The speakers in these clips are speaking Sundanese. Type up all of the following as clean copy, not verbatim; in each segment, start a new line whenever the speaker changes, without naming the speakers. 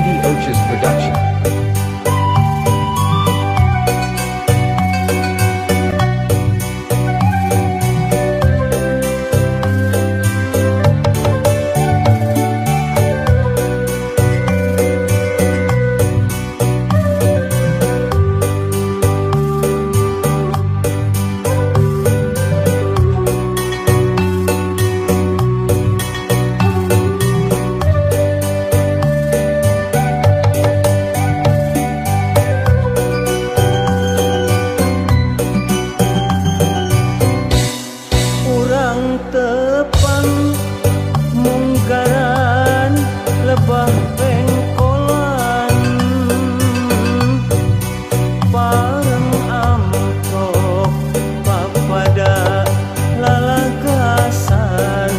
Andy Oches Production.
Munggaran lebah pengkolan pareng amtok papada lalagasan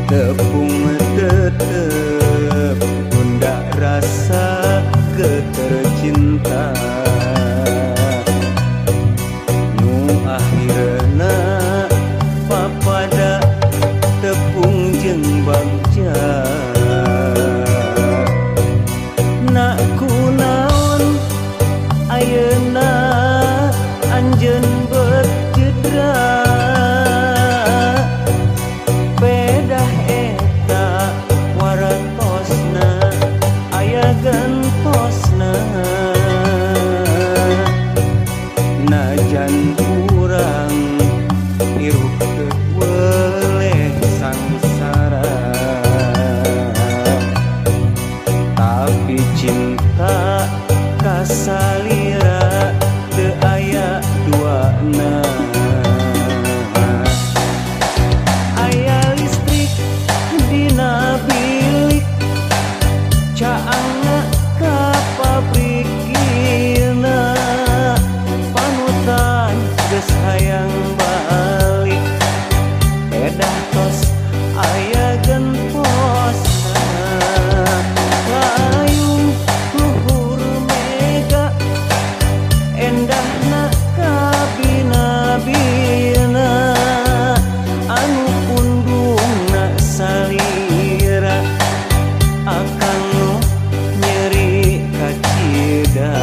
tepung tetep bunda rasa ketercinta nu akhirna papada tepung jeung bagja nak kunaon ayeuna anjeun bercedera pedah eta waratosna aya gentosna najan urang hirup teu weleh sangsara tapi cinta kasalira teu aya duana aya listrik dina bilik caangna ka pabrik ieu panutan geus hayang balik edah tos aya gentosna layung luhur mega endahna kabina-bina anu pundungna salira akang nu nyeri kacida.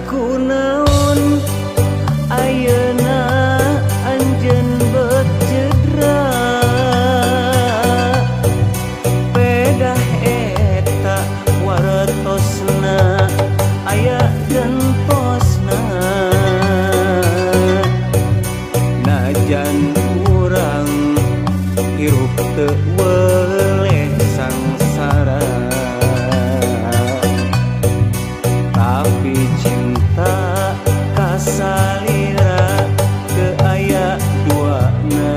Kunaon ayeuna anjeun bercedera pedah eta waratosna aya gentosna najan urang hirup teu weleh sangsara tapi cinta kasalira teu aya duana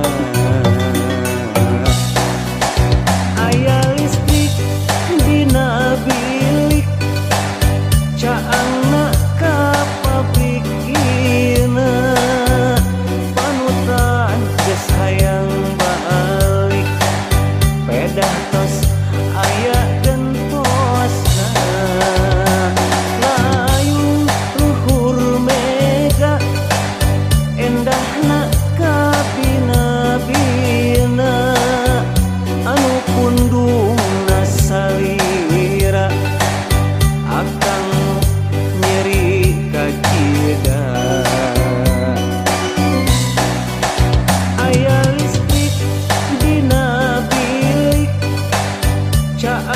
aya listrik dina bilik caangna ka pabrik ieu panutan geus hayang balik pedah tos aya gentosna endahna kabina-bina anu pundungna salira akang nyeri kacida aya listrik dina bilik caang